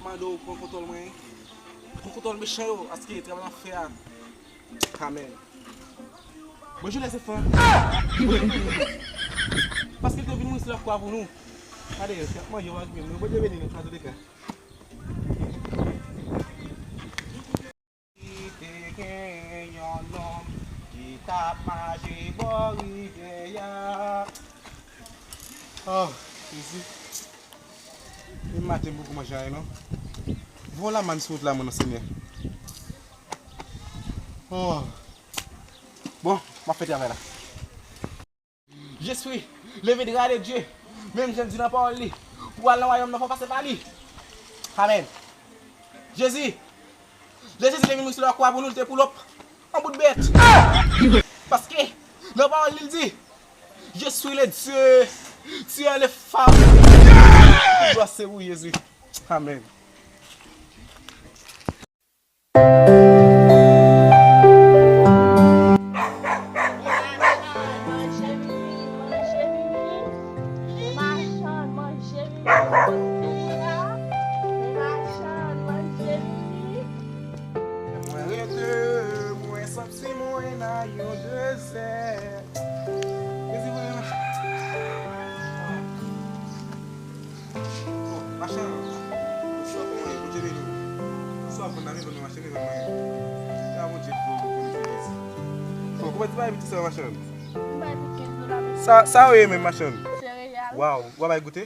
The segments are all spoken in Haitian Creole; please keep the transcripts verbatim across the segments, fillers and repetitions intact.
Mande w pran kontwòl mwen. Pran kontwòl mechan yo, paske travay n ap fè a. Amèn. Bonjou lèzanfan. Paske l te vin mouri sou lakwa pou nou. Gade, y ap manje w ak menm nou. Bondye beni nou, antouka. Li te gen yon nonm ki t ap mache bò rivyè a. Oh, Jezi. E maten m poko manje anyen non. Voye yon lamàn sou wout la mwen non, Senyè. Oh. Bon, m ap fè travay la. Jezikri, leve dra de Dye, menm jan l di nan pawòl li, pou al nan wayòm nan fò w pase pa li. Amèn. Jezi, lè Jezi te vin mouri sou lakwa pou nou, li te poulòp an bout bèt. Paske nan pawòl li, li di, Je suis le Dieu, tu es le Femme. Glwa se ou, Jezi. Amèn. Machann, manje vini, manje vini. Machann, manje vini. Kote w ye a? Machann, manje vini. Mwen rete, mwen santi mwen nan yon dezè. Mezi mwen. Bon, machann, bonswa, kòman w ye? Bondye beni w. Bonswa, bon, n a vin vann machann, vin vann mwen. Ya, Bondye, pou, pou, pou, pou. Bon, kòman ti bagay piti sa, machann? M bay pou kenz dola, mesye. Sa, sa w ye menm, machann? Sereyal. Waw, w a bay goute?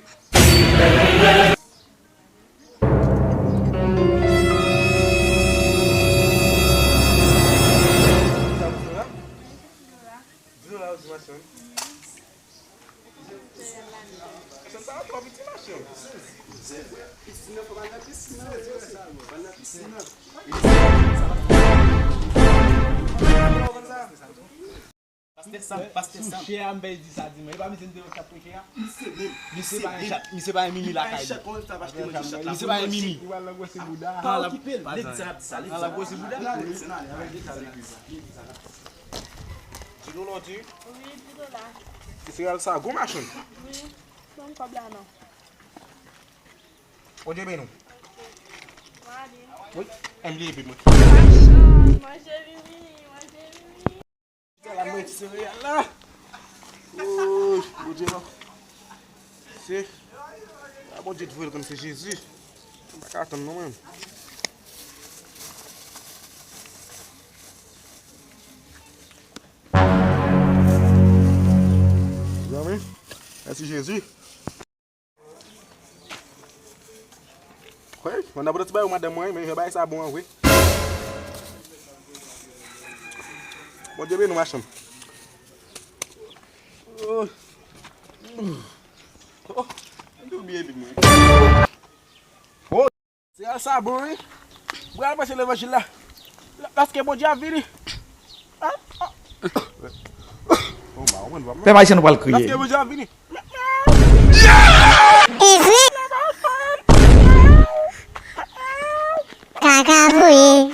Dis dola ou di machann? Machann, sa a twò piti, machann. Pastè Sam, pastè Sam. Sou chè a, m pèdi sa dimanch. E pa misye m te wè k t ap fè chè a? Misye pa yon chat, misye pa yon mimi lakay li. Misye pa yon mimi. Li pral nan gwosi bouda. Pa okipe l, lè di sa l ap di sa, lè di sa. Pral nan gwosi bouda. Di nou non di. Wi, di dola. Isirayèl sa gwo machann. Wi, ban m kòb la non. Bondye beni w. Wi, M D P mwen. Machann, manje vini, manje vini. Sa la mwen ti sereyal la. Oy, Bondye non. Se a Bondye ki voye l konn se Jezi. M pa ka tann non mwen. Zanmi, mèsi Jezi. Wi, mwen nan pote ti bagay ou madanm mwen, men jan bagay sa bon an vre. Bondye beni w machann. Oh. Oh. Mwen tou bliye epi mwen. Oh. Se sa bon wi. Mwen al preche levanjil la. Paske Bondye ap vini. Ah, ah. Oh, ma, ou konn vwa m. Pèp ayisyen nou pral kriye. Paske Bondye ap vini. Easy. Kaka fouye.